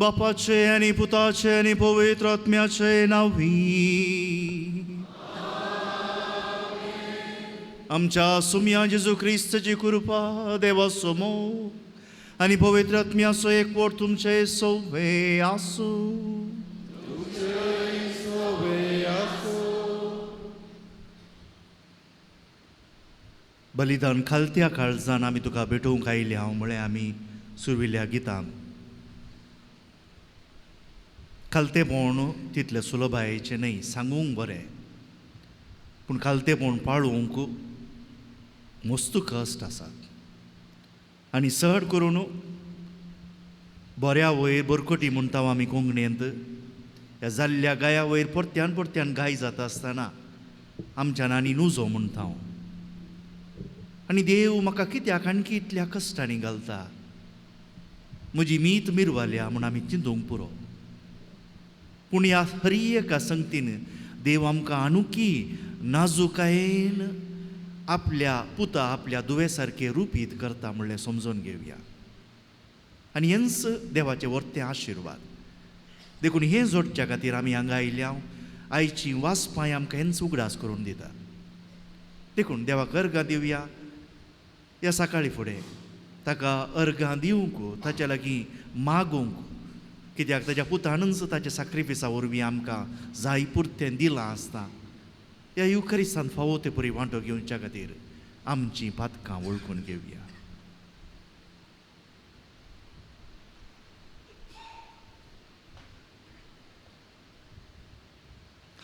बापाचे आनी पुताचे आनी पवित्र आत्म्याचे नांवी आमच्या सुम्या जेजू क्रिस्ताची कृपा देवाचो मोग आनी पवित्र आत्म्याचो एकवट तुमचे सवे आसूं. बलिदान खालत्या काळजान आमी तुका भेटोवंक आयल्या हांव म्हळें आमी सुरविल्ल्या गितान खालतेपण तितलें सुलभायेचें न्हय, सांगूंक बरें पूण खालतेपण पाळूंक मस्त कश्ट आसात आनी चड करून बऱ्या वयर बरकटी म्हणटा आमी कोंकणींत ह्या जाल्ल्या गाया वयर परत्यान परत्यान गाय जाता आसतना आमच्यान आनी नुजो म्हणटा हांव. आनी देव म्हाका कित्याक आणकी इतल्या कश्टांनी घालता, म्हजी मीत मिरवाल्या म्हूण आमी चिंतूंक पुरो. पूण ह्या हर एका संगतीन देव आमकां आनुकी नाजुकायेन आपल्या पुता आपल्या दुवे सारकें रुपीत करता म्हणलें समजून घेवया. आनी हेंच देवाचें वर्तें आशिर्वाद. देखून हें जोडच्या खातीर आमी हांगा आयल्या. आयची वाचपाय आमकां हेंच उगडास करून दिता. देखून देवाक अर्गां दिवया. ह्या सकाळी फुडें ताका अर्गां दिवंक, ताच्या लागीं मागूंक, कित्याक ताच्या पुतानूच ताच्या साक्रिफिसा वरवीं आमकां जाय पुरतें दिलां आसता. ह्या युखरिस्तान फावो ते परी वांटो घेवच्या खातीर आमचीं पातकां वळखून घेवया.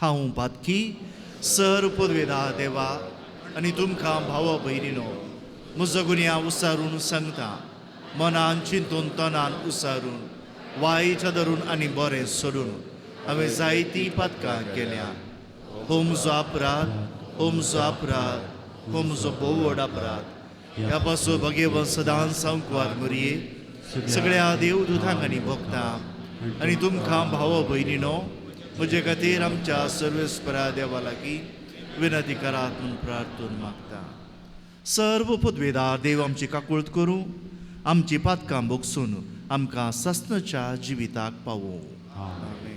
हांव पातकी सर पदवेदा देवा आनी तुमकां भाव भयणीनो म्हजो गुन्यांव उसारून सांगता, मनान चिंतून तनान उसारून वायट धरून आनी बरें सोडून हांवें जायतीं पातकां केल्या. हो म्हजो अपराध, हो म्हजो अपराध, हो म्हजो भोव व्हड अपराध. ह्या पासून भगेवन सदांच सांकवार मुरये सगळ्या देवदूतांक आनी भोगता आनी तुमकां भाव भयणीनो म्हजे खातीर आमच्या सर्वेस्परा देवा लागीं विनंती करात म्हूण प्रार्थून मागता. सर्व पदवेदार देव आमची काकूळत करूं, आमची पातकां भोगसून आमकां सासणाच्या जिविताक पावोवं. आमेन.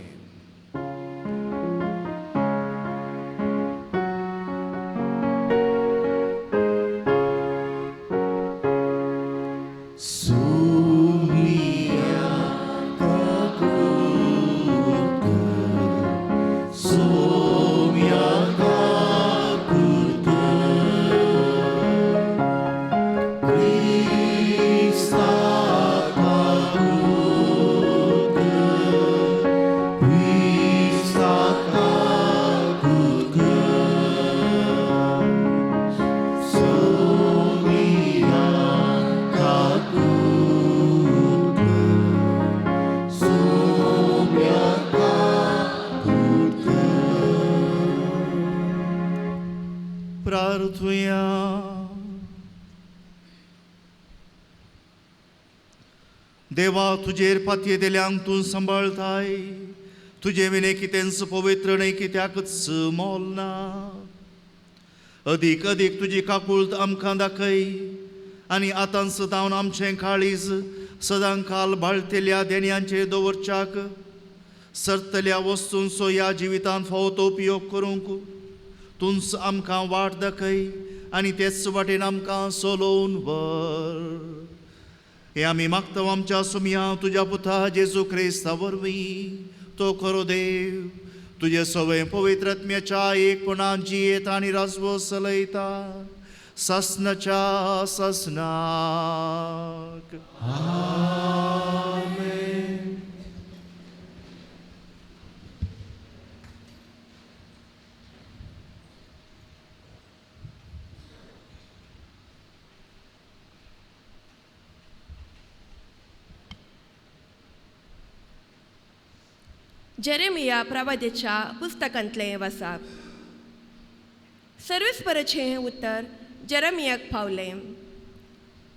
देवा तुजेर पातये दिल्यांक तूं सांबाळताय, तुजे विणे कितेंच पवित्र न्हय, कित्याकच मोल ना. अदीक अदीक तुजी काकूळत आमकां दाखय आनी आतां सदावन आमचें काळीज सदांकाल बाळतेल्या देण्यांचेर दवरच्याक सरतल्या वस्तूंचो ह्या जिवितांत फावो तो उपयोग करूंक तूंच आमकां वाट दाखय आनी तेच वाटेन आमकां चलोवन व्हर. हें आमी मागता आमच्या सुमया तुज्या पुता जेजू क्रिस्ता वरवीं. तो खरो देव तुजे सवय पवित्र आत्म्याच्या एकपणान जियेत आनी राजवस चलयता सासनाच्या सासनाक. जेरेमिया प्रवादेच्या पुस्तकांतलें वासाप. सर्वेस्पराचें उतर जेरेमियाक पावलें.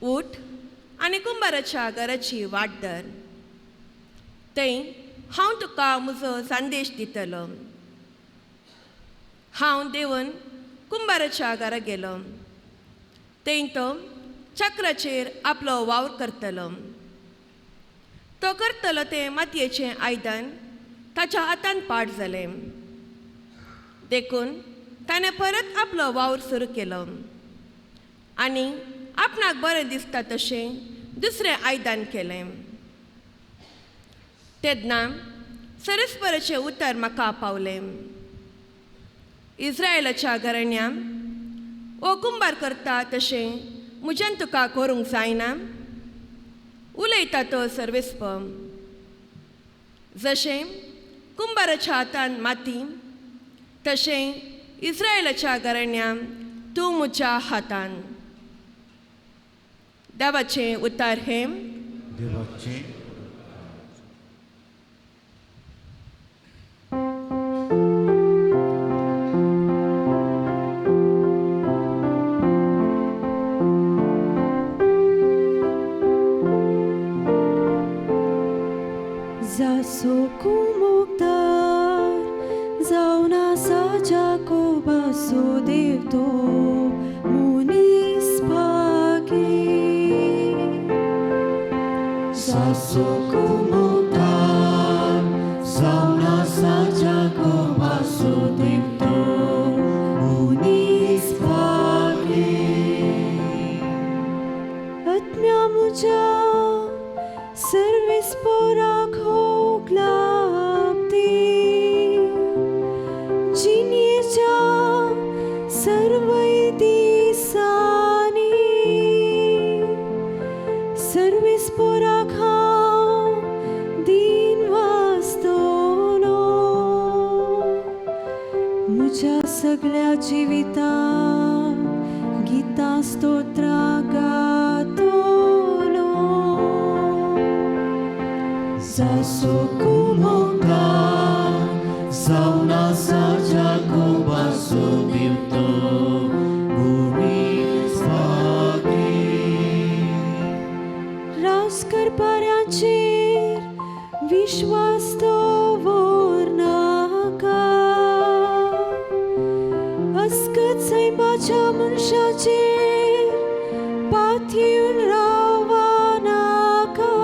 उठ आनी कुंबाराच्या घराची वाट धर, थंय हांव तुका म्हजो संदेश दितलो. हांव देवन कुंबाराच्या घरा गेलो, थंय तो चक्राचेर आपलो वावर करतलो. तो करतलो तें मातयेचें आयदन ताच्या हातान पाड जालें, देखून ताणें परत आपलो वावर सुरू केलो आनी आपणाक बरें दिसता तशें दुसरें आयदन केलें. तेन्ना सरस्पराचें उतर म्हाका पावलें. इस्रायलाच्या घराण्यान हो कुंबार करता तशें म्हज्यान तुका करूंक जायना, उलयता तो सर्वेस्प. जशें कुंबाराच्या हातान माती तशें इस्रायलाच्या घराण्यान तूं म्हज्या हातान. देवाचें उतर हें. देवाचें जासो कुमुक्तार जावन आसा जाकोबाचो देव तो मनीस भागी. जासो कुमुक्तार जावन आसा जाकोबाचो देव तो मनीस भागी. आत्म्या म्हज्या सर्वेस्पराक होगलापती जिणेच्या सर्वय दिसांनी सर्वेस्पराक हांव दीन वाचतलो. म्हज्या सगळ्या जिवितांत गितां स्तोत्रां गातलो. जासो कुमुक्तार जावन आसा जाकोबाचो देव तो मनीस भागी. रास करपाऱ्यांचेर विश्वास दवरनाका, अस्कत सैमाच्या मनशाचेर पातयेवन रावनाका.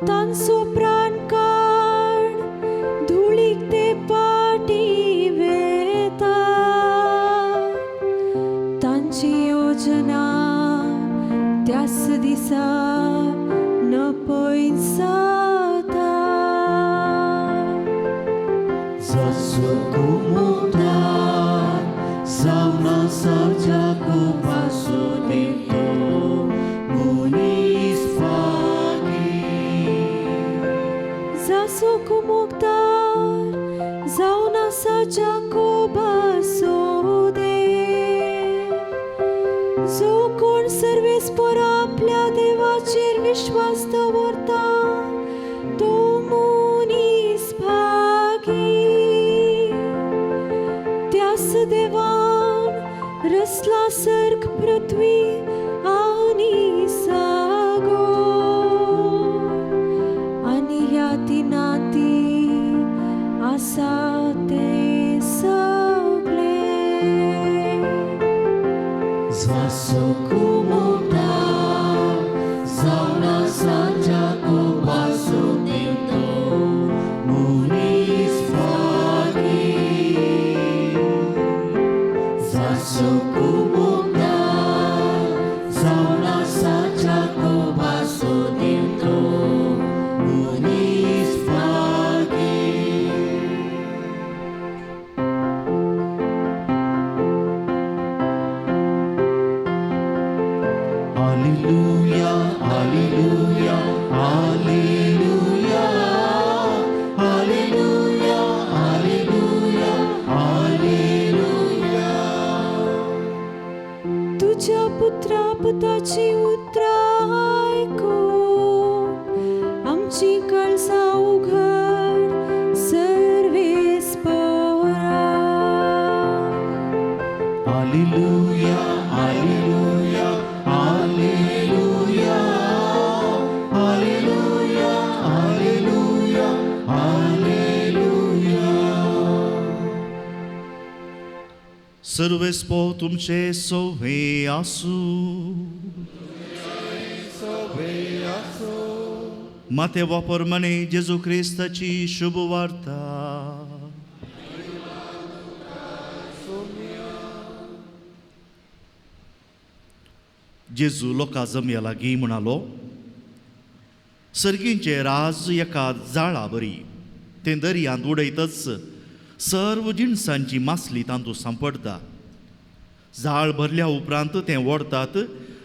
तांचो प्राण काड धुळीक ते पाटी वेता, तांची योजना त्याच दिसा नपयत जाता. जासो कुमुक्तार जावन आसा जाकोबाचो देव तो मनीस भागी. जासो कुमुक्तार जावन आसा जाकोबाचो देव, जो कोण सर्वेस्पर आपल्या देवाचेर विश्वास दवरता तो मनीस भागी. त्याच देवान रसला सर्ग पृथ्वी आनी सागो आनी ह्या तिनाती आसा तें सगळें. जासो कुमुक्तार सर्वेस्पो तुमचे सोवे आसूं. माते वापर मने जेजू क्रिस्ताची शुभ वार्ता. जेजू लोकां जमया लागीं म्हणालो, सर्गींचे राज एका जाळा बरी, तें दर्यांत उडयतच सर्व जिनसांची मासली तांतूं सांपडटा. जाळ भरल्या उपरांत तें ओडतात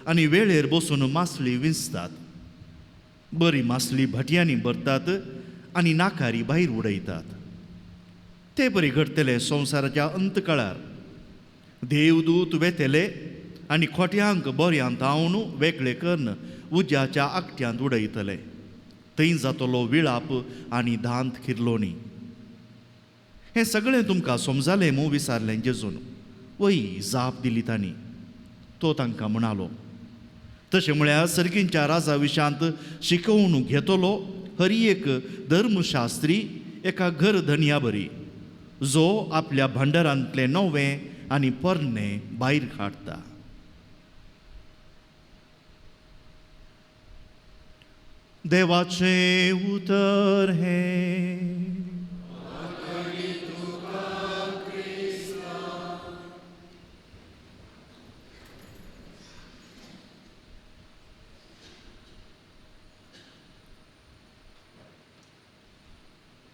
आनी वेळेर बसून मासली विंचतात. बरी मासली भटयांनी भरतात आनी नाकारी भायर उडयतात. ते बरी घडटले संवसाराच्या अंतकाळार. देवदूत वेतले आनी खोट्यांक बऱ्यांत धांवन वेगळे करून उज्याच्या आकट्यांत उडयतले. थंय जातलो विळाप आनी दांत खिरलोणी. हें सगळें तुमकां समजालें मू विचारलें जेजून. वय जाप दिली तांणी. तो तांकां म्हणालो, तशें म्हळ्यार सर्गींच्या राजा विशांत शिकोवन घेतलो हर एक धर्मशास्त्री एका घर धनया बरी, जो आपल्या भांडारांतलें नवें आनी पोरणें भायर काडटा. देवाचें उतर हें.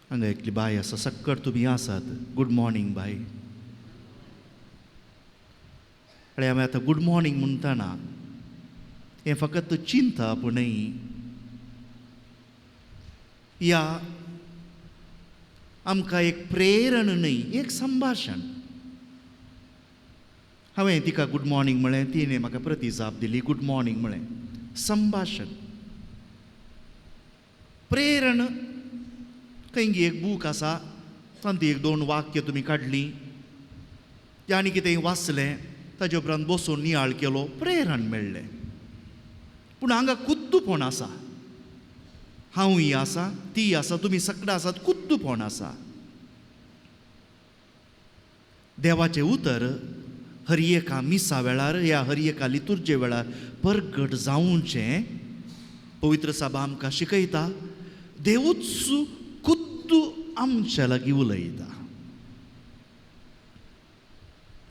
हांगा एकली बाय आसा, सक्कड तुमी आसात. गुड मॉर्निंग बाय. आनी आमी आतां गुड मॉर्निंग म्हणटना हें फकत चिंतप न्हय, या आमकां एक प्रेरण न्हय, एक संभाशण. हांवें तिका गुड मॉर्निंग म्हळें, तिणें म्हाका प्रतिजाप दिली, गुड मॉर्निंग म्हळें. संभाशण, प्रेरण. खंय एक बूक आसा, तातूंत एक दोन वाक्य तुमी काडलीं, तें आनी कितें वाचलें, ताजे उपरांत बसून नियाळ केलो, प्रेरण मेळ्ळें. पूण हांगा खुद्दूपण आसा. हांवूय आसा, ती आसा, तुमी सगळे आसात, खुद्दूपण आसा. देवाचें उतर हर एका मिसा वेळार ह्या हर एका लितुर्जे वेळार परगट जावचें पवित्र साबा आमकां शिकयता. देवूच खुद्द आमच्या लागीं उलयता.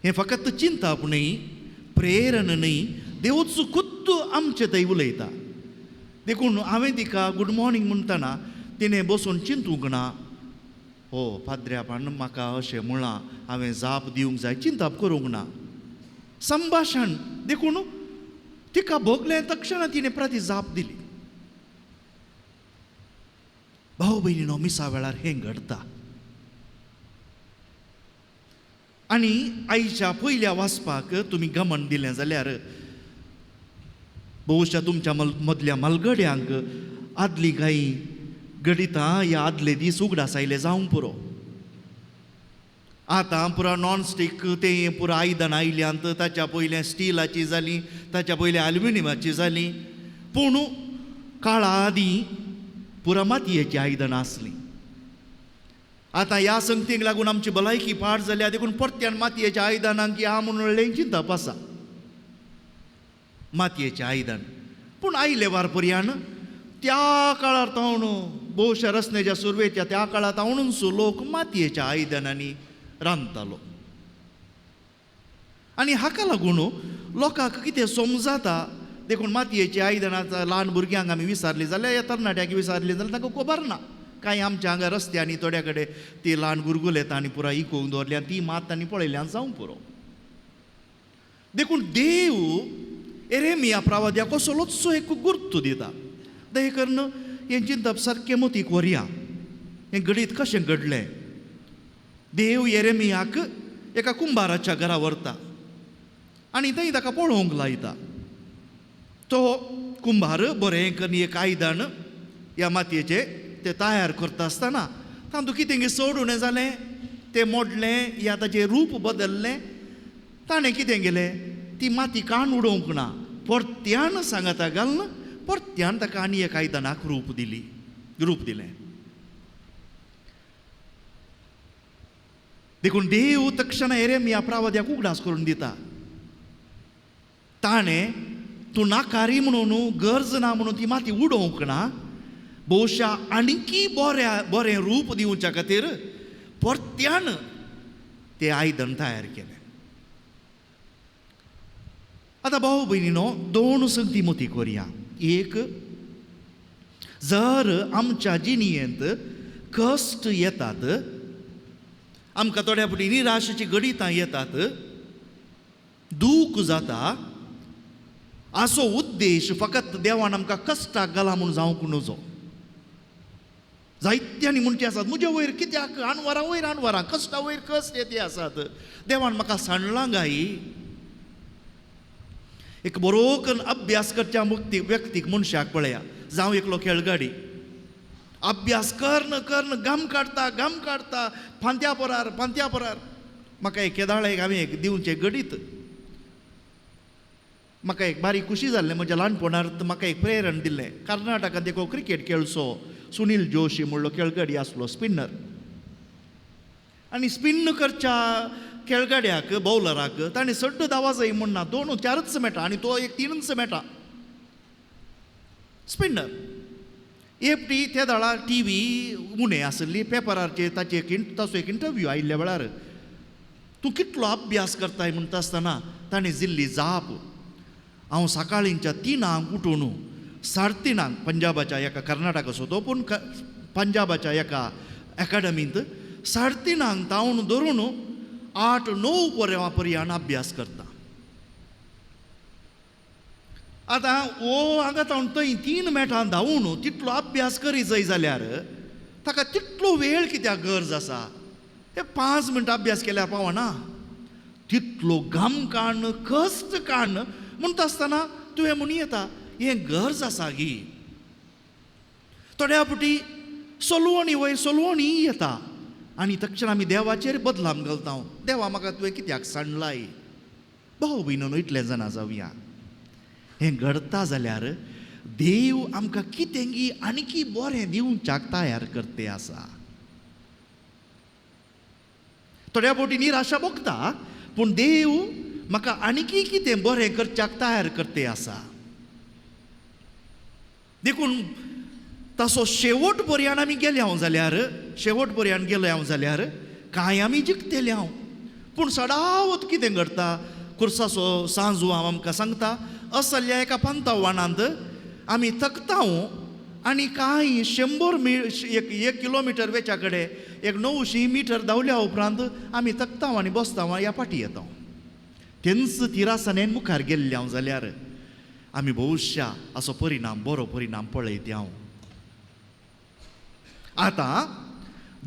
हें फकत चिंतप न्हय, प्रेरण न्हय, देवूच खुद्द आमचे थंय उलयता. देखून हांवें तिका गुड मॉर्निंग म्हणटना तिणें बसून चिंतूंक ना, हो पाद्र्यापान म्हाका अशें म्हळां, हांवें जाप दिवंक जाय, चिंतप करूंक ना. संभाशण. देखून तिका भोगलें तक्षणा तिणें प्रती जाप दिली. भाव भयणीनो, मिसा वेळार हें घडटा. आनी आयच्या पयल्या वाचपाक तुमी गमन दिलें जाल्यार बहुशा तुमच्या मदल्या मालगड्यांक आदली कांय गणितां ह्या आदले दीस उगडास आयले जावंक पुरो. आतां पुरा नॉनस्टीक तें पुरा आयदनां आयल्यांत, ताच्या पयलें स्टिलाची जालीं, ताच्या पयलें एल्युमिनियमाची जालीं. पूण काळा आदीं पुरा मातयेचीं आयदनां आसलीं. आतां ह्या संगतीक लागून आमची भलायकी पाड जाल्या, देखून परत्यान मातयेच्या आयदनांक ह्या म्हणून चिंतप आसा, मातयेचें आयदन. पूण आयले वारपर्यान त्या काळार तावन बहुशा रचनेच्या सुरवेच्या त्या काळार तावनूच लोक मातयेच्या आयदनांनी रांदतालो. आनी हाका लागून लोकांक कितें समजाता, देखून मातयेची आयदनां ल्हान भुरग्यांक आमी विसारली जाल्यार ह्या तरणाट्यांक विसारली जाल्यार तांकां खबर ना. कांय आमच्या हांगा रस्त्यांनी थोड्या कडेन ती ल्हान गुरगुल येता आनी पुराय इकोवंक दवरल्या, ती मात तांणी पळयल्यान जावंक पुरो. देखून देव एरेमिया प्रावाद्या कसलोच एक गुर्तू दिता. दया करून हें चिंतप सारकें मतीक व्हरया, हें घडीत कशें घडलें. देव एरेमियाक एका कुंभाराच्या घरा व्हरता आनी थंय ताका पळोवंक लायता. तो कुंभार बरें करून एक आयदन ह्या मातयेचें तें तयार करता आसतना तातूंत कितें चड उणें जालें, तें मोडलें या ताचें रूप बदल्लें. ताणें कितें केलें, ती माती काण उडोवंक ना, परत्यान सांगाता घालून परत्यान ताका आनी एक आयदनाक रूप दिली, रूप दिलें. देखून देव तक्षणा एरेमिया प्रावद्याक उगडास करून दिता, ताणें तूं नाकारी म्हणून गरज ना म्हणून ती माती उडोवंक ना, बहुशा आणकी बरें रूप दिवच्या खातीर परत्यान तें आयदन तयार केलें. आतां भाव भयणीनो दोन संगती मोती करुया. एक, जर आमच्या जिणेंत कश्ट येतात, आमकां थोड्या फावटी निराशेची गणितां येतात, दूख जाता, असो उद्देश फकत देवान आमकां कश्टाक घाला म्हूण जावंक नजो. जायत्यांनी म्हणचे आसात म्हजे वयर कित्याक आनवरां वयर आनवरां, कश्टा वयर कश्ट येते आसात, देवान म्हाका सांडलां गाय. एक बरो करून अभ्यास करच्या मुक्ती व्यक्तीक मनशाक पळया, जावं एकलो खेळगाडी अभ्यास कर्ण कर्ण घाम काडटा घाम काडटा फांत्या पोरार फांत्या पोरार. म्हाका एक केदाळ एक हांवें एक दिवचें गणीत, म्हाका एक बारीक खुशी जाल्लें म्हज्या ल्हानपणार म्हाका एक प्रेरण दिल्लें. कर्नाटकांत एक क्रिकेट खेळचो सुनील जोशी म्हणलो खेळगडी आसलो, स्पिन्नर. आनी स्पिन्न करच्या खेळगड्याक बॉलराक ताणें सड्ड धांवा जाय म्हूण ना, दोन चारच मेळटा आनी तो एक तीनच मेळटा स्पिन्नर. एकटी त्या वेळार टी व्ही उणें आसली, पेपराचेर ताचे ताचो एक इंटरव्यू आयिल्ल्या वेळार तूं कितलो अभ्यास करताय म्हणटा आसतना ताणें दिल्ली जाप, हांव सकाळींच्या 3 उठून 3:30 पंजाबाच्या एका कर्नाटकाचो तो पूण पंजाबाच्या एका एकाडमींत 3:30 तावन धरून 8-9 पर्यंत अभ्यास करता. आतां ओ हांगा तावन थंय 3 मेटां धांवून तितलो अभ्यास करी जाय जाल्यार ताका तितलो वेळ कित्याक गरज आसा? हे 5 मिनटां अभ्यास केल्यार पावना, तितलो घाम काडन कश्ट काडन म्हणटा आसतना तुवें म्हणूं येता हें गरज आसा गी. थोड्या फावटी सोलवणी वयर सोलवणी येता आनी तक्षण आमी देवाचेर बदलाम घालता, देवा म्हाका तुवें कित्याक सांडलाय. भाव भयणीनो इतलें जाणा जावया, हें घडता जाल्यार देव आमकां कितेंगी आणकी बरें दिवच्याक तयार करते आसा. थोड्या फावटी निराशा भोगता पूण देव म्हाका आणकी कितें बरें करच्याक तयार करते आसा. देखून तसो शेवट पर्यंत आमी गेले हांव जाल्यार, शेवट पर्यंत गेले हांव जाल्यार कांय आमी जिखतले हांव. पूण सदांच कितें घडटा, खुर्साचो सांजू हांव आमकां सांगता, असल्या एका पंतवाणांत आमी थकता आनी कांय 100 किलोमिटर वेच्या कडेन एक 900 मिटर धांवल्या उपरांत आमी थकता आनी बसता ह्या फाटी येता. तेंच तिरासनेन मुखार गेल्ले हांव जाल्यार आमी भोवश्या असो परिणाम बरो परिणाम पळयत हांव. आतां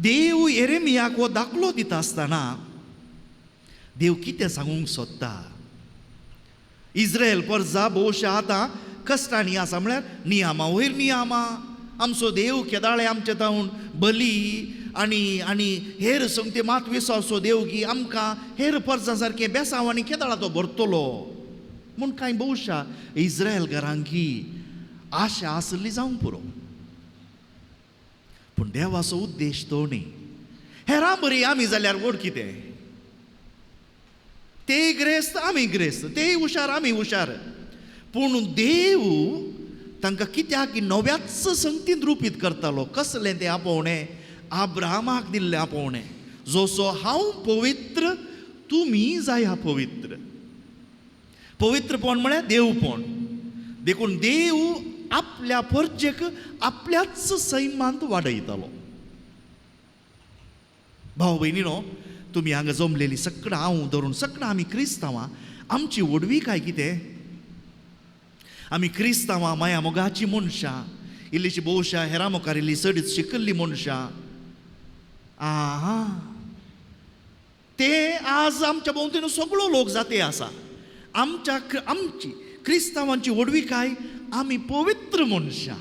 देव एरेमियाक हो दाखलो दिता आसतना देव कितें सांगूंक सोदता? इस्रायल परजा भोवशा आतां कश्टांनी आसा, म्हळ्यार नियमा वयर नियमा. आमचो देव केदाळे आमचे तावन बली आनी आनी हेर संगते मात विसवचो देव की आमकां हेर परजा सारकें बेसांव आनी केदाळा तो भरतलो म्हूण कांय भोवशा इस्रायल घरांकी आशा आसली जावंक पुरो. पूण देवाचो उद्देश तो न्ही. हेरां बरी आमी जाल्यार व्हड कितें, ते ग्रेस्त आमी ग्रेस्त, ते हुशार आमी हुशार. पूण देव तांकां कित्याक नव्याच संगतीन रुपीत करतालो. कसलें तें आपोवणें? आब्रामाक दिल्लें आपोवणें, जसो हांव पवित्र तुमी जाया पवित्र. पवित्रपण म्हळ्यार देवपण. देखून देव आपल्या परजेक आपल्याच सैमांत वाडयतालो. भाव भयणीनो तुमी हांगा जमलेली सगळां हांव धरून सगळां आमी क्रिस्तांवां, आमची व्हडवी काय कितें? आमी क्रिस्तांवां माया मोगाची मनशां, इल्लीशी भोवशा हेरां मुखार इल्ली चडीत शिकल्ली मनशां. आहा, ते आज आमच्या भोंवतणी सगळो लोक जाते आसा. आमच्या आमची क्रिस्तांवांची व्हडवी काय? आमी पवित्र मनशां,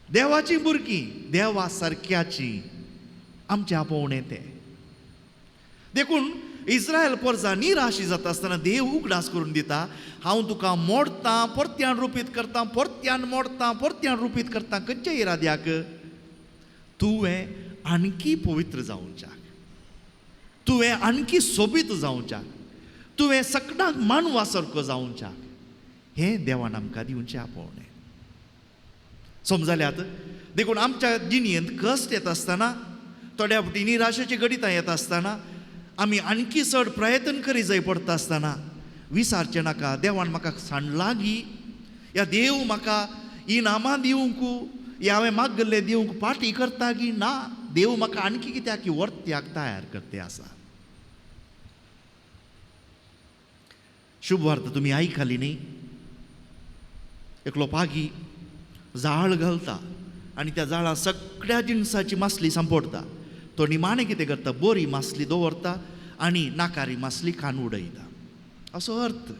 देवाची भुरगीं, देवा सारक्याची आमचें आपोवणें तें. देखून इस्रायल परजा निराशी जाता आसतना देव उगडास करून दिता, हांव तुका मोडतां परत्यान रुपीत करतां, परत्यान मोडतां परत्यान रुपीत करतां. खंयच्या इराद्याक? तुवें आणकी पवित्र जावच्याक. तुवें आणखी सोबीत जावच्याक, तुवें सकडाक मानवा सारको जावच्याक हें देवान आमकां दिवचें आपोवणें. समजल्यात? देखून आमच्या जिणेंत कश्ट येता आसतना, थोड्या फावटी निराशेची घडितां येता आसतना, आमी आणखी चड प्रयत्न करी जाय पडटा आसतना विसारचें नाका, देवान म्हाका सांडलां गी, या देव म्हाका इनामां दिवंक, या हांवें मागल्लें दिवंक पाटी करता गी ना, देव म्हाका आणखी कित्याक की वर्त्याक तयार करते आसा. शुभ वार्ता तुमी आयकली न्ही? एकलो पागी जाळ घालता आनी त्या जाळां सगळ्या जिनसाची मासली सांपडटा. तो निमाणें कितें करता, बरी मासली दवरता आनी नाकारी मासली खान उडयता. असो अर्थ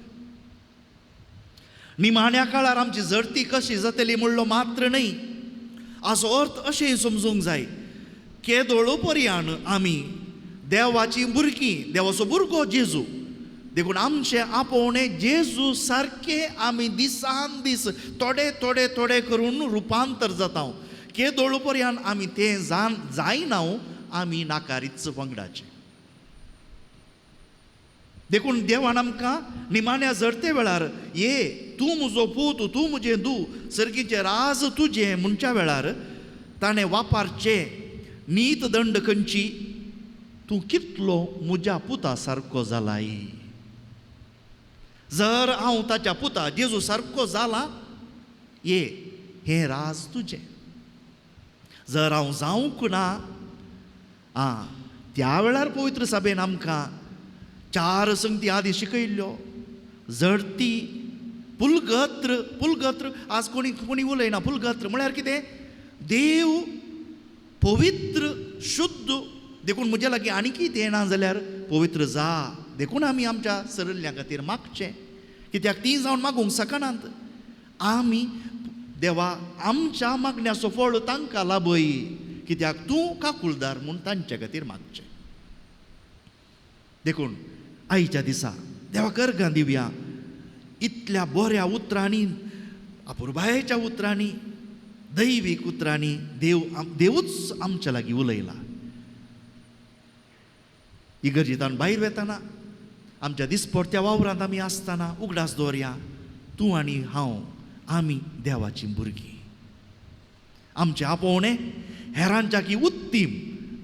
निमाण्या काळार आमची जडती कशी जातली म्हणलो मात्र न्हय, असो अर्थ अशें समजूंक जाय केदोळो पर्यान आमी देवाची भुरगीं, देवाचो भुरगो जेजू, देखून आमचें आपोवणें जेजू सारकें आमी दिसान दीस थोडे थोडे थोडे करून रुपांतर जाता. केदोळो पर्यान आमी तें जायना, आमी नाकारीच वांगडाचें. देखून देवान आमकां निमाण्या जरते वेळार ये तूं म्हजो पूत, तूं म्हजें दू, सर्गीचें राज तुजें म्हणच्या वेळार ताणें वापारचें नीत दंड खंयची, तूं कितलो म्हज्या पुता सारको जालाय. जर हांव ताच्या पुता जेजू सारको जाला, ये हें राज तुजें. जर हांव जावंक ना, आं त्या वेळार पवित्र सभेन आमकां चार संगती आदी शिकयल्ल्यो, जडती, पुलगत्र. पुलगत्र आज कोणी कोणी उलयना. पुलगत्र म्हळ्यार कितें? देव पवित्र शुद्ध, देखून म्हज्या लागीं आनी कितें येना जाल्यार पवित्र जा. देखून आमी आमच्या सरल्या खातीर मागचें, कित्याक तीं जावन मागूंक शकनात. आमी देवा आमच्या मागण्याचो फळ तांकां लाभय, कित्याक तूं काकुळदार म्हूण तांच्या खातीर मागचें. देखून आयच्या दिसा देवा करगां दिवया इतल्या बऱ्या उतरांनी, अपुरबायेच्या उतरांनी, दैवीक उतरांनी देव देवूच आमच्या लागीं उलयला. इगर्जेंतल्यान भायर वेतना, आमच्या दिसपडत्या वावरांत आमी आसतना उगडास दवरया, तूं आनी हांव आमी देवाचीं भुरगीं. आमचें आपोवणें हेरांच्या की उत्तीम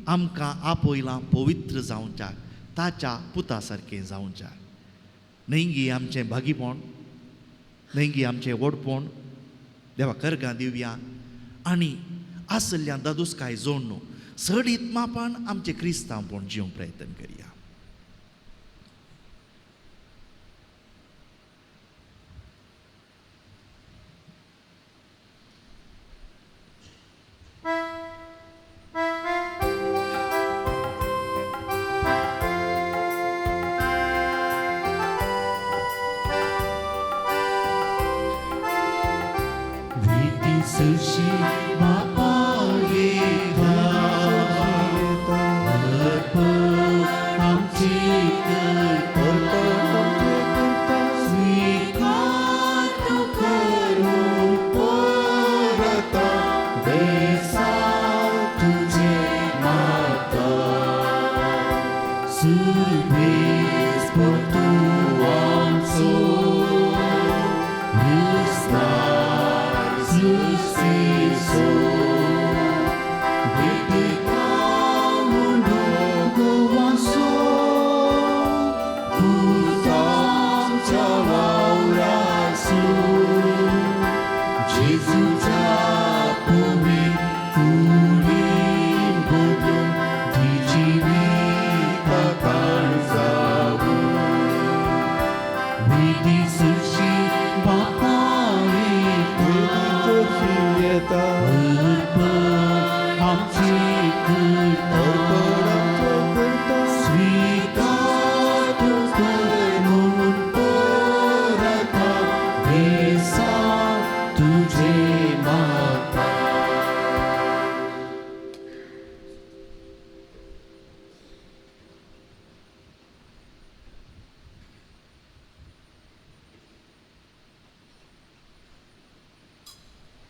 आमकां आपयलां पवित्र जावच्याक, ताच्या पुता सारकें जावच्याक. न्हय गी आमचें भागीपण, न्हय गी आमचें व्हडपण. देवा करगां दिवया आनी आसल्या दादूसकाय जोडणू चडीत मापान आमचें क्रिस्तांवपण जिवंक प्रयत्न करया.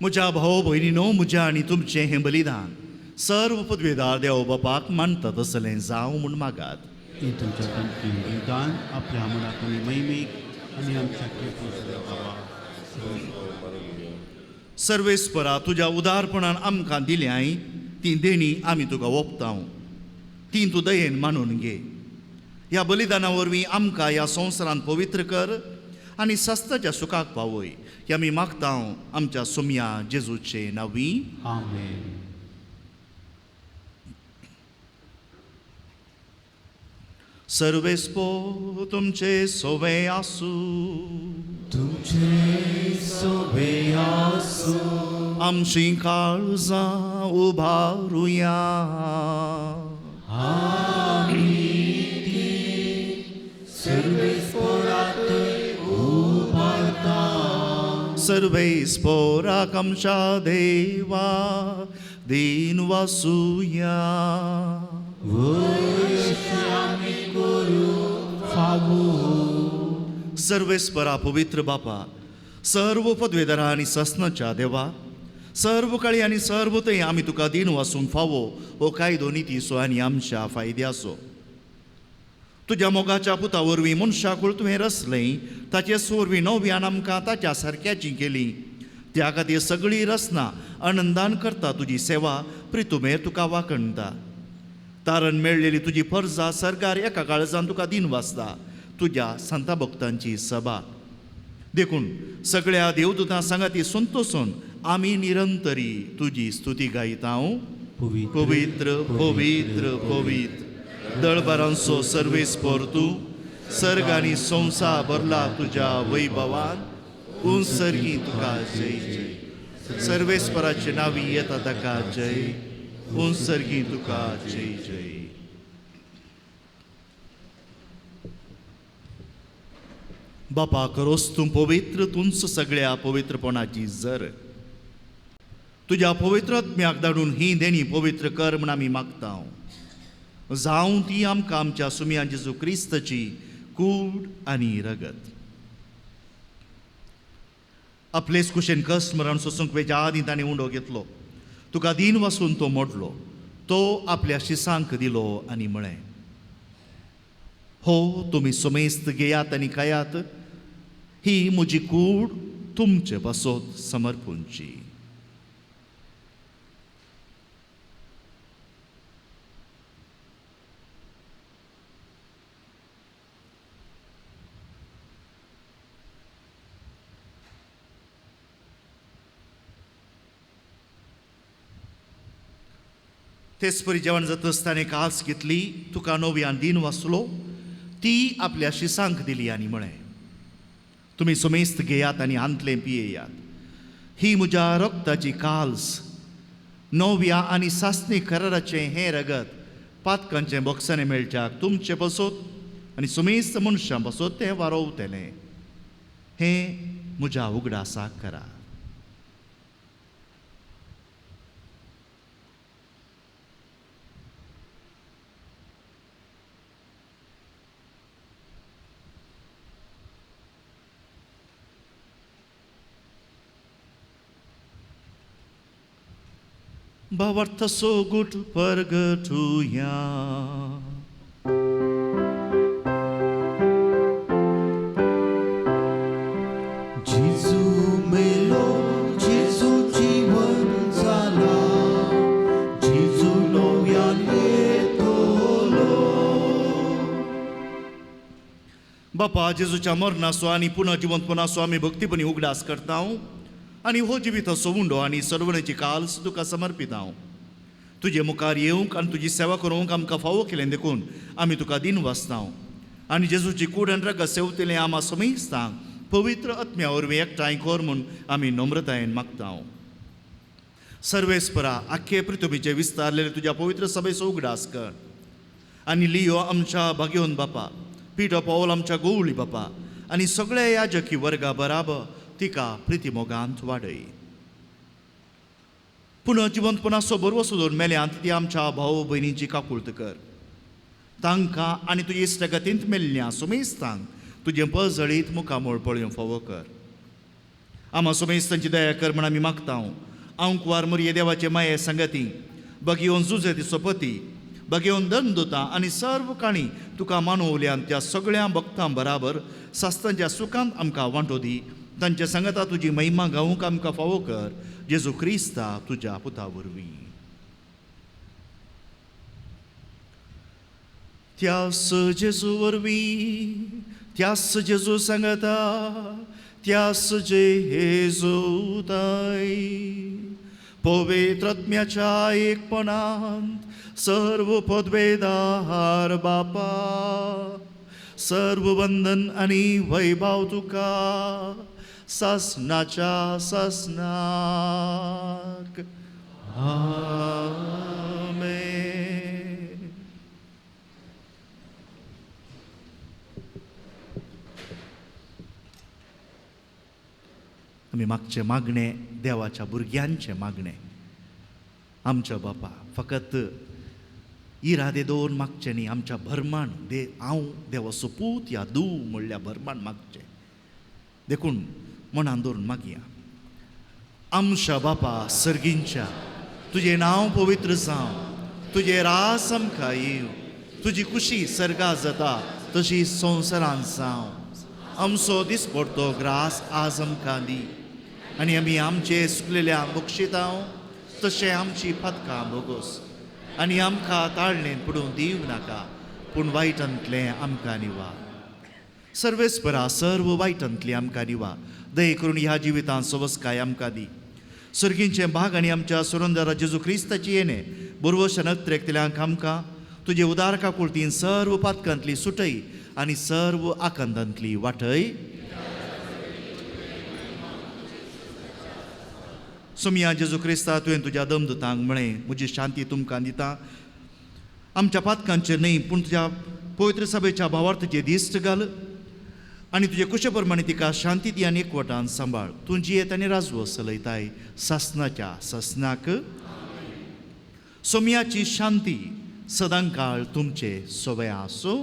म्हज्या भाव भयणीनो, म्हज्या आनी तुमचें हें बलिदान सर्व पदवेदार देव बापाक मानता तसलें जावं म्हूण मागात. ही तुमच्या तांची बलिदान आपल्या मनाक आनी महिमेक आनी आमच्या बाबा. सर्वेस्परा तुज्या उदारपणान आमकां दिल्याय ती देणी आमी तुका ओंपतांव, ती तूं दयेन मानून घे. ह्या बलिदाना वरवीं आमकां ह्या संवसारांत पवित्र कर आनी सस्ताच्या सुखाक पावय. हे आमी मागतांव आमच्या सोम्या जेजूचे नांवी. आमेन. सर्वेस्पो तुमचे सोवे आसूं. तुमचे सोवे आसूं. आमची काळजां उबारुया. सर्वेस्पोराक आमच्या देवा दीन वासुया. सर्वेस्परा पवित्र बापा, सर्व पदवेदारा आनी ससनाच्या देवा, सर्व काळी आनी सर्व थंय आमी तुका दीन वासूंक फावो हो कायदो नितीचो आनी आमच्या फायद्याचो. तुज्या मोगाच्या पुता वरवीं मनशाकूळ तुवें रचलें, ताचे वरवीं नव्यान आमकां ताच्या सारक्याची केली. त्या खातीर सगळी रचना आनंदान करता तुजी सेवा, प्रितुमेर तुका वाखणटा. तारण मेळ्ळेली तुजी परजा सरकार एका काळजान तुका दीन वाचता, तुज्या संता भक्तांची सभा. देखून सगळ्या देवदूतां सांगाती संतोसून आमी निरंतरी तुजी स्तुती गायता. पवित्र पवित्र पवित्र दळबारांचो सर्वेस्पर तूं, सर्ग आनी संवसार भरला तुज्या वैभवान. उंसर्गी तुका जय जय. सर्वेस्पराचे नांवी येता ताका जय. उंसर्गी तुका जय जय. बापा करोस तूं पवित्र, तुंच सगळ्या पवित्रपणाची जर. तुज्या पवित्र आत्म्याक धाडून ही देणी पवित्र कर म्हण आमी मागता. जावं ती आमकां आमच्या सुमया जेजू क्रिस्ताची कूड आनी रगत. आपलेच कुशेन कश्ट मरण सोसूंक वेच्या आदीं ताणें उंडो घेतलो, तुका दीन वासून तो मोडलो, तो आपल्या शिसांक दिलो आनी म्हळें, हो तुमी सुमेस्त घेयात आनी खायात, ही म्हजी कूड तुमचे पासत समर्पूंची. तेच परी जेवण जातच ताणें कास घेतली, तुका नव्यान दीन वाचलो, ती आपल्या शिसांक दिली आनी म्हळें, तुमी सुमेस्त घेयात आनी हांतलें पियेयात, ही म्हज्या रक्ताची काल्स, नव्या आनी सासणी कराराचें हें रगत पातकांचें बोक्सांनी मेळच्याक तुमचे पासत आनी सुमेस्त मनशां पासत तें वारोवतलें. हें म्हज्या उगडासाक करा. भावार्थ सोगूट परगटुया. जेजू मेलो, जेजू जीवन जाला, जेजू नव्यान येतलो. बापा जेजूच्या मरणाचो आनी पुनः जिवंतपणाचो आमी भक्तीपणी उगडास करता आनी हो जिविताचो उंडो आनी सर्वणेची काल्स तुका समर्पित हांव. तुजे मुखार येवंक आनी तुजी सेवा करूंक आमकां फावो केलें देखून आमी तुका दीन वाचता आनी जेजूची कूड आनी रगत सेवतलें आमा समेस्तांक पवित्र आत्म्या वरवीं एकठांय कर म्हूण आमी नम्रतायेन मागता. सर्वेस्परा आख्खे पृथ्वीचे विस्तारलेले तुज्या पवित्र सभेचो उगडास कर आनी लियो आमच्या भाग्योन बापा, पिटो पावल आमच्या गोवळी बापा आनी सगळ्या याजकी वर्गा बराबर तिका प्रितीमोगांत वाडय. पुनः जिवंतपणाचो बरवसो दवर मेल्यांत ती आमच्या भाव भयणींची काकुळत कर. तांकां आनी तुजे इश्टगतींत मेल्ल्या सुमेस्तांक तुजें पळजळीत मुखामोळ पळोवंक फावो कर. आमा सुमेस्तांची दया कर म्हण आमी मागता. आंकवार मुरये देवाचे माये संगती बगयोन जुजे ती सोपती बगेवन दंदुता आनी सर्व काणी तुका मानवल्यान त्या सगळ्या भक्तां बराबर सास्तांच्या सुखांत आमकां वांटो दी. तांच्या सांगाता तुजी महिमा गावूंक आमकां फावो कर, जेजू क्रिस्ता तुज्या पुता वरवीं. त्यास जेजू वरवीं, त्यास जेजू सांगता, त्यास जेजू ताय पवित्रत्म्याच्या एकपणांत सर्व पदवेदार बापा, सर्व वंदन आनी वैभव तुका सासनाच्या सासनाक. आमेन. आमी मागचें मागणें देवाच्या भुरग्यांचें मागणें. आमच्या बापा फकत इरादे दवरून मागचें न्ही, आमच्या भरमाण दे हांव देवाचो पूत या दू म्हणल्या भरमाण मागचें. देखून मनान दवरून मागया. आमच्या बापा सर्गींच्या, तुजें नांव पवित्र जावं, तुजें रास आमकां येवं, तुजी खुशी सर्गा जाता तशी संवसारांत जावं. आमचो दिसपडतो ग्रास आज आमकां दी आनी आमी आमचे सुकलेल्या बक्षितांव तशें आमची पातकां भोगोस आनी आमकां ताळणेन पडून दिवं नाका, पूण वायटांतलें आमकां निवा. सर्वेस्परा सर्व वायटांतलें आमकां निवा. दये करून ह्या जिवितांत सवस्काय आमकां दी. सर्गींचें भाग आनी आमच्या सुरंदरा जेजू क्रिस्ताची येणें बरवश नत्रेकतल्यांक आमकां तुजे उदार काकुळतीन सर्व पातकांतली सुटय आनी सर्व आकांतांतली वाटय. सोमया जेजू क्रिस्ता, तुवें तुज्या दमदुतांक म्हळें, म्हजी शांती तुमकां दिता, आमच्या पातकांचेर न्हय पूण तुज्या पवित्र सभेच्या भावार्थाचे दिश्ट घाल आनी तुजे कुशे प्रमाणे तिका शांती दी आनी एकवटान सांबाळ. तूं जियेत आनी राजवो चलयताय सासनाच्या सासनाक. सोमयाची शांती सदांकाळ तुमचे सोबे आसूं.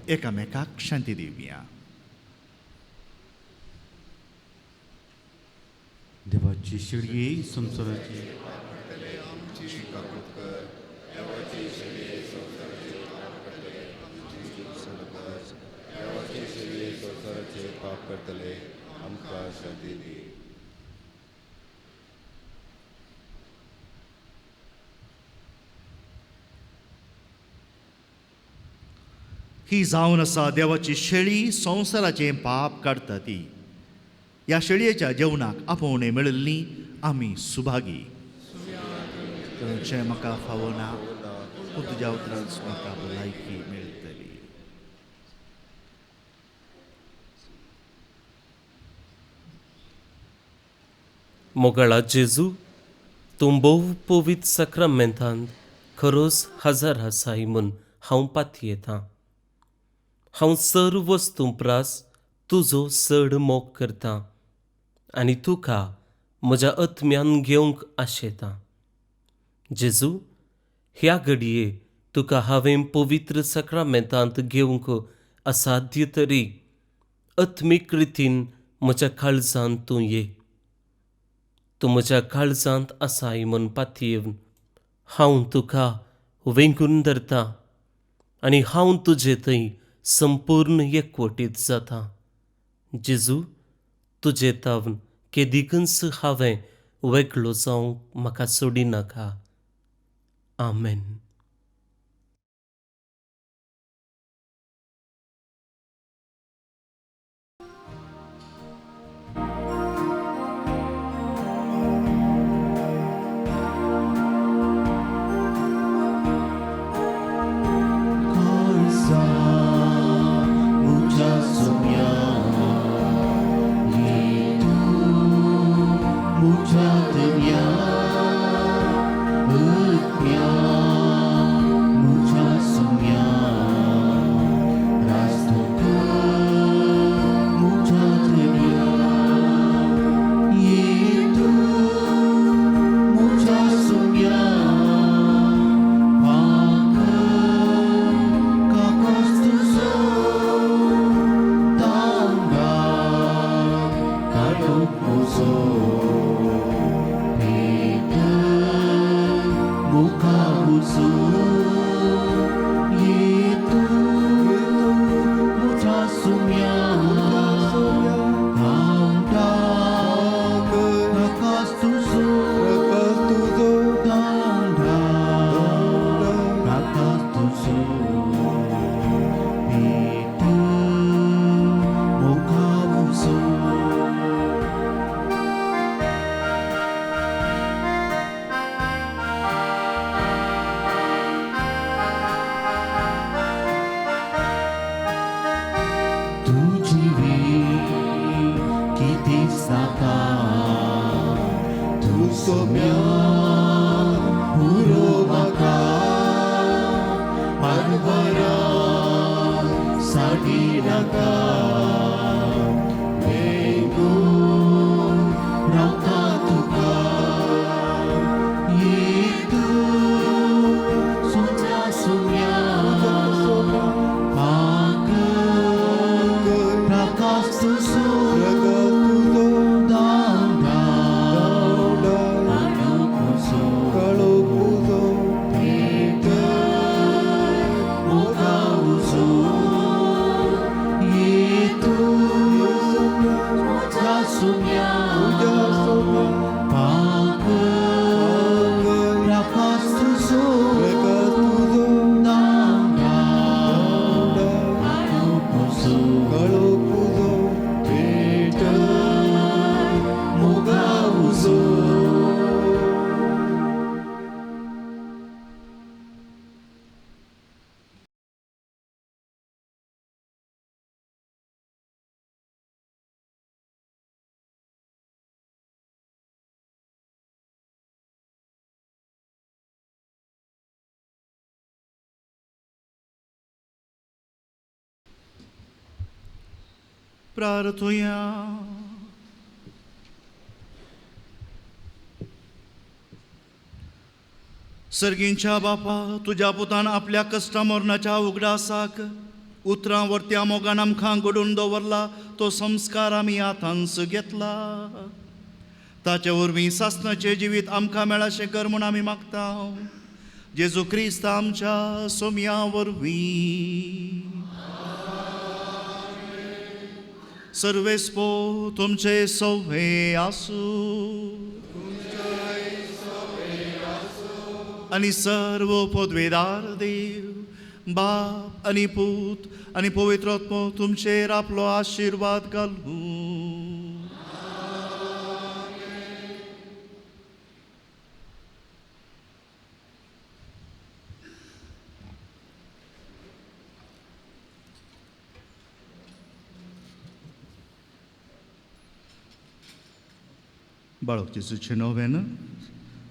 एकामेकाक शांती दिवया. देवाची शिळये संवसाराची पाप करतले आमकां शांती दी. ही जावन आसा देवाची शेळी संवसाराचें पाप काडटा ती. ह्या शेळयेच्या जेवणाक आपोवणें मेळिल्ली आमी सुभागी. तुमचें म्हाका फावना, पूण तुज्या उतरांच म्हाका भलायकी मेळटली. मोगाळा जेजू, तूं भोव पवित्र साक्रामेंतांत खरोच हजर आसाय म्हूण हांव पातयेतां. हांव सर्व वस्तूं प्रास तुजो चड मोग करतां आनी तुका म्हज्या आत्म्यान घेवंक आशेतां. जेजू, ह्या घडये तुका हांवें पवित्र साक्रामेंतांत घेवंक असाध्य तरी आत्मीक रितीन म्हज्या काळजांत तूं ये. तूं म्हज्या काळजांत आसाय म्हूण पातयेवन हांव तुका वेंगून धरतां आनी हांव तुजे थंय संपूर्ण एकवटीत जाता. जेजू, तुजे तावन केदिकूच हांवें वेगळो जावंक म्हाका सोडिनाका. आमेन. Mucha de mia, प्रार्थुया. सर्गींच्या बापा, तुज्या पुतान आपल्या कश्टा मरणाच्या उगडासाक उतरां वरत्या मोगान आमकां घडून दवरला तो संस्कार आमी आतांच घेतला. ताचे वरवीं सासणाचें जिवीत आमकां मेळाशें कर म्हूण आमी मागता. जेजू क्रिस्त आमच्या सोम्या वरवीं. सर्वेस्पो तुमचे सवे आसूं आनी सर्व पदवेदार देव बाप आनी पूत आनी पवित्र आत्मो तुमचेर आपलो आशिर्वाद घालूं. बाळक जेजूचें नोवेन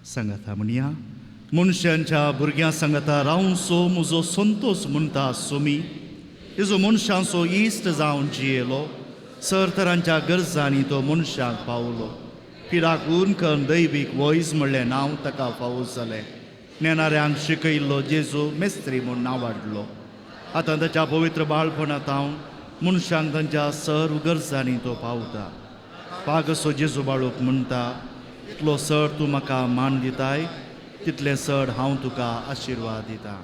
सांगाता म्हणया. मनशांच्या भुरग्यां सांगाता रावंसो म्हजो संतोस म्हणटा सोमी. तेजो मनशांचो इश्ट जावन जियेलो. सर तरांच्या गरजांनी तो मनशाक पावलो. पिराक करून दैवीक वॉयस म्हणलें नांव ताका फावो जालें. नेणाऱ्यांक शिकयल्लो जेजू मेस्त्री म्हूण नांवाडलो. आतां ताच्या पवित्र बाळपणांत हांव मनशांक तांच्या सर्व गरजांनी तो पावता. पागसो जेजू बाळूक म्हणटा, इतलो सर तूं म्हाका मान दिताय तितलें चड हांव तुका आशिर्वाद दिता.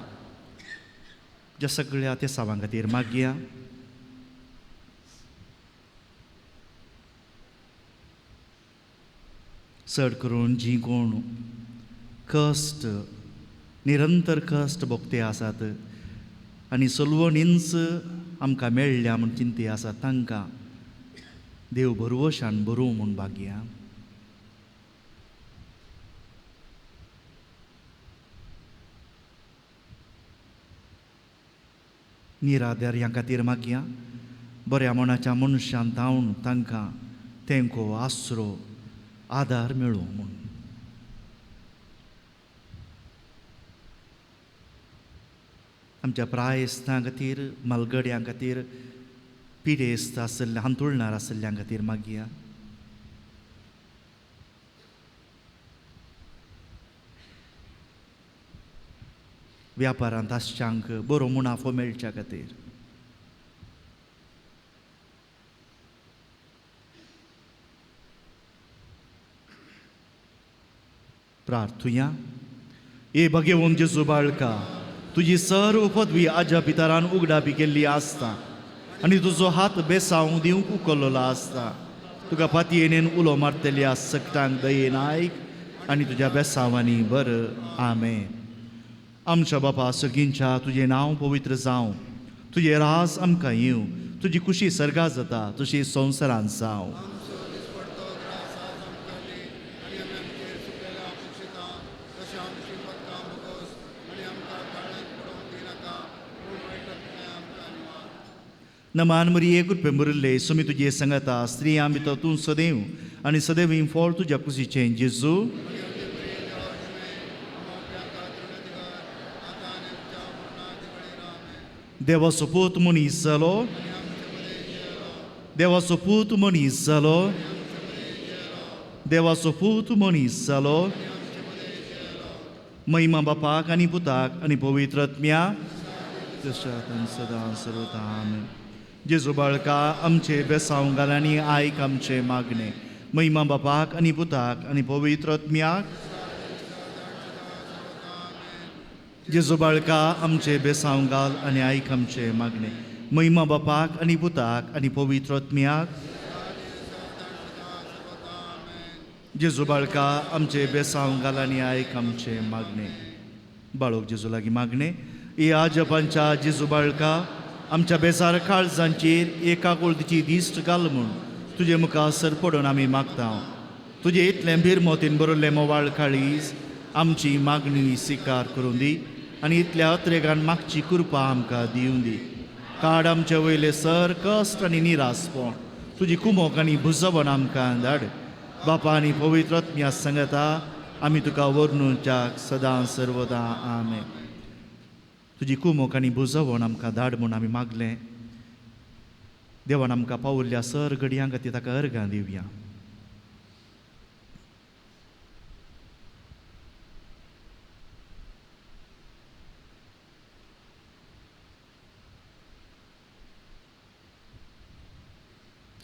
ज्या सगळ्या तेसावां खातीर मागया. चड करून जीं कोण कश्ट निरंतर कश्ट भोगते आसात आनी सलवणींच आमकां मेळ्ळ्या म्हूण चिंते आसात तांकां देव भरवशान बरोवं म्हूण भाग्या. निराधार्यां खातीर मागया. बऱ्या मनाच्या मनशान धांवन तांकां तेंको आसरो आदार मेळूं म्हूण. आमच्या प्रायस्तां खातीर मालगड्यां खातीर पिडेस्त आसल्या हांतुळणार आसल्यां खातीर मागया. व्यापारांत आसच्यांक बरो मुनाफो मेळच्या खातीर. प्रार्थुया. ए भगेवन जेजू बाळका, तुजी सर्व पदवी आज्या पितरान उगडापी केल्ली आसता आनी तुजो हात बेसावंक दिवंक उखल्लो आसता. तुका पातयेन उलो मारतली सकटांक दयेन आयक आनी तुज्या बेसांवांनी बरं. आमेन. आमच्या बापा सगींच्या तुजें नांव पवित्र जावं, तुजें रास आमकां येवं, तुजी खुशी सर्गा जाता तशी संवसारांत जावं. नमान मरिये कृपे मुरले सुमी तुजे संगता, स्त्रियां भितर तूं सदैव आनी सदैव फळ तुज्या कुशीचें जेजू. देवाचो पूत मनीस जालो, देवाचो पूत मनीस जालो, देवाचो पूत मनीस जालो. महिमा बापाक आनी पुताक आनी पवित्र आत्म्या सदां सर्वता. आमेन. जेजू बाळका आमचे बेसांव घाल आनी आयक आमचे मागणे. महिमा बापाक आनी पुताक आनी पवित्र आत्म्याक. जेजू बाळका आमचे बेसांव घाल आनी आयक आमचे मागणे. महिमा बापाक आनी पुताक आनी पवित्र आत्म्याक. जेजू बाळका आमचे बेसांव घाल आनी आयक आमचे मागणे. बाळोक जेजू लागीं मागणे. ए आजपांच्या जेजू बाळका आमच्या बेजार काळजांचेर एका कोळतीची दिश्ट घाल म्हूण तुजे मुखार सर पडून आमी मागता. तुजें इतलें भिरमोतीन बरयल्लें मोवाळ काळीज आमची मागणी स्विकार करूं दी आनी इतल्या अत्रेगान मागची कृपा आमकां दिवं दी. काड आमचे वयले सर कश्ट आनी निरासपण, तुजी कुमोक आनी भुजवण आमकां धाड. बापा आनी पवित्र आत्म्या सांगता आमी तुका वर्णुच्याक सदां सर्वदा. आमेन. तुजी कुमोक आनी भुजवण आमकां धाड म्हूण आमी मागलें. देवान आमकां पावल्ल्या सर घडयां खातीर ताका अर्गां दिवया.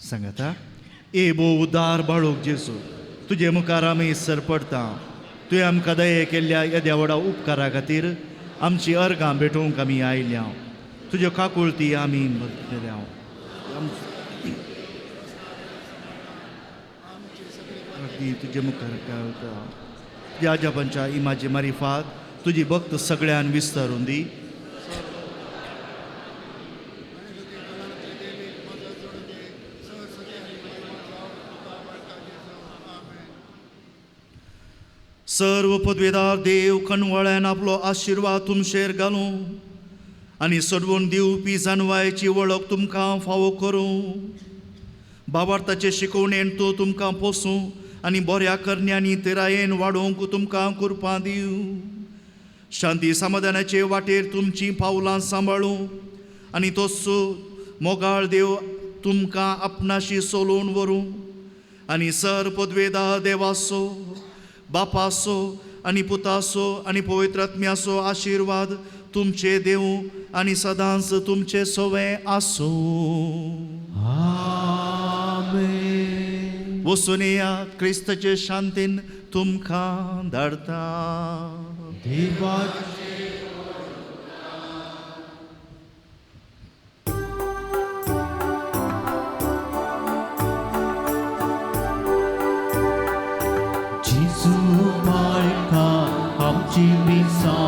सांगता ए भो उदार बाळूक जेजू, तुजे मुखार आमी सरपडटा. तुवें आमकां दये केल्ल्या येद्या व्हडा उपकारा खातीर आमची अर्गां भेटोवंक आमी आयल्या. तुज्यो काकुळती आमी भरतल्या. तुजे मुखार गावता तुज्या आजोबांच्या इमाजी मारिफात तुजी भक्त सगळ्यान विस्तारून दी. सर्व पदवेदार देव कणवळ्यान आपलो आशिर्वाद तुमचेर घालूं आनी सोडवून दिवपी जानवायची वळख तुमकां फावो करूं. बाबार्थाचे शिकवणेन तो तुमकां पोसूं आनी बऱ्या करण्यांनी तेरायेन वाडोवंक तुमकां कुरपां दिवं. शांती समाधानाचे वाटेर तुमचीं पावलां सांबाळूं आनी तोच मोगाळ देव तुमकां आपणाशी सोलोवन व्हरूं आनी सर पदवेदार देवाचो बापाचो आनी पुताचो आनी पवित्र आत्म्याचो आशिर्वाद तुमचे देव आनी सदांच तुमचे सवे आसूं. आमेन. वचून येयात, क्रिस्ताचे शांतीन तुमकां धाडता. देवाचे जेजू बाळका आमची मिसां